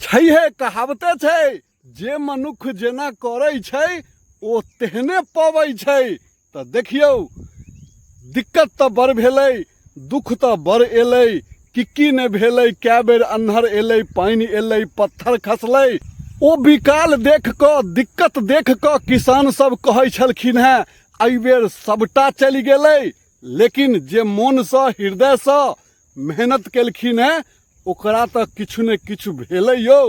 छैहे, कहावते छै जे मनुख जेना करै छै ओ तेहने पबै छै। तऽ देखियौ, दिक्कत तऽ बड़ भेलै, दुख तऽ बड़ एलै, की की नहि भेलै। कए बेर अन्हर एलै, पानि एलै, पत्थर खसलै। ओ विकाल देख कऽ, दिक्कत देख कऽ किसान सब कहै छलखिन हेँ, एहिबेर सबटा चलि गेलै। लेकिन जे मोनसँ हृदयसँ मेहनत केलखिन हेँ ओकरा तऽ किछु ने किछु भेलै यौ।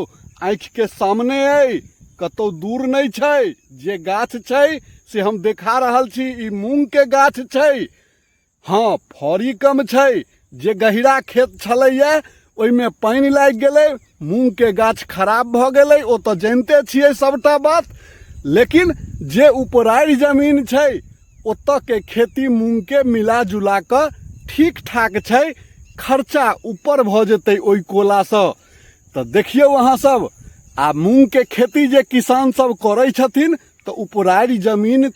आँखिके सामने अइ, कतहु दूर नहि छै। जे गाछ छै से हम देखा रहल छी, ई मूँगके गाछ छै। हँ, फड़ी कम छै। जे गहिरा खेत छलैए ओहिमे पानि लागि गेलै, मूँगके गाछ खराब भऽ गेलै, ओ तऽ जनिते छियै सभटा बात। लेकिन जे उपरारि जमीन छै ओतऽके खेती मूँगके मिला जुला कऽ ठीक ठाक छै, खर्चा ऊपर भऽ जेतै ओहि कोलासँ। तऽ देखियौ अहाँ सब, आ मूँगके खेती जे किसान सब करै छथिन तऽ उपरारि जमीन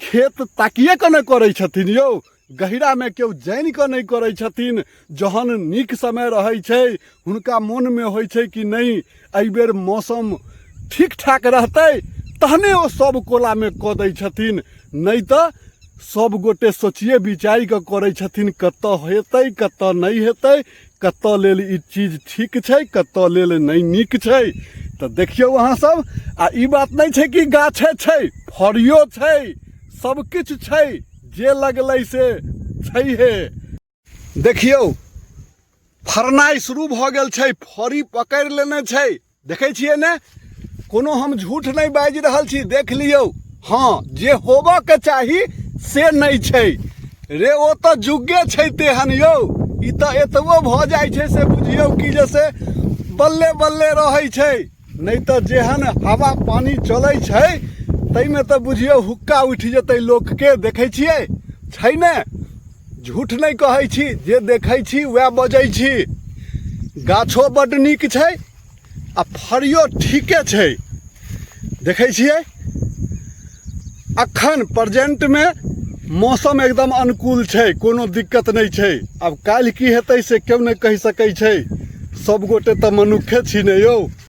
खेत ताकिए कऽ नहि करै छथिन यौ। गहिरामे केओ जानि कऽ नहि करै छथिन। जहन नीक समय रहै छै, हुनका मोनमे होइ छै कि नहि, एहिबेर मौसम ठीक ठाक रहतै, तहने ओ सब कोलामे कऽ दै छथिन। नहि तऽ सब गोटे सोचिए विचारि कऽ करै छथिन, कतऽ हेतै, कतऽ नहि हेतै, कतऽ लेल ई चीज ठीक छै, कतऽ लेल नहि नीक छै। तऽ देखियौ अहाँ सब, आ ई बात नहि छै कि गाछे छै, फड़ियो छै, सब किछु छै, जे लगलै से छैहे। देखियौ, फड़नाइ शुरू भऽ गेल छै, फड़ी पकड़ि लेने छै। देखै छियै ने, कोनो हम झूठ नहि बाजि रहल छी, देख लियौ। हँ, जे होबऽके चाही से नहि छै रे, ओ तऽ जुगे छै तेहन यौ। ई तऽ एतबो भऽ जाइ छै से बुझियौ कि जे से बल्ले बल्ले रहै छै, नहि तऽ जेहन हवा पानि चलै छै ताहिमे तऽ बुझियौ हुक्का उठि जेतै लोकके। देखै छियै, छै ने? झूठ नहि कहै छी, जे देखै छी वएह बजै छी। गाछो बड्ड नीक छै आ फरियो ठीके छै। देखै छियै, अखन प्रेजेंटमे मौसम एकदम अनुकूल छै, कोनो दिक्कत नहि छै। आब काल्हि की हेतै से केओ नहि कहि सकै छै। सब गोटे तऽ मनुखे छी ने यौ।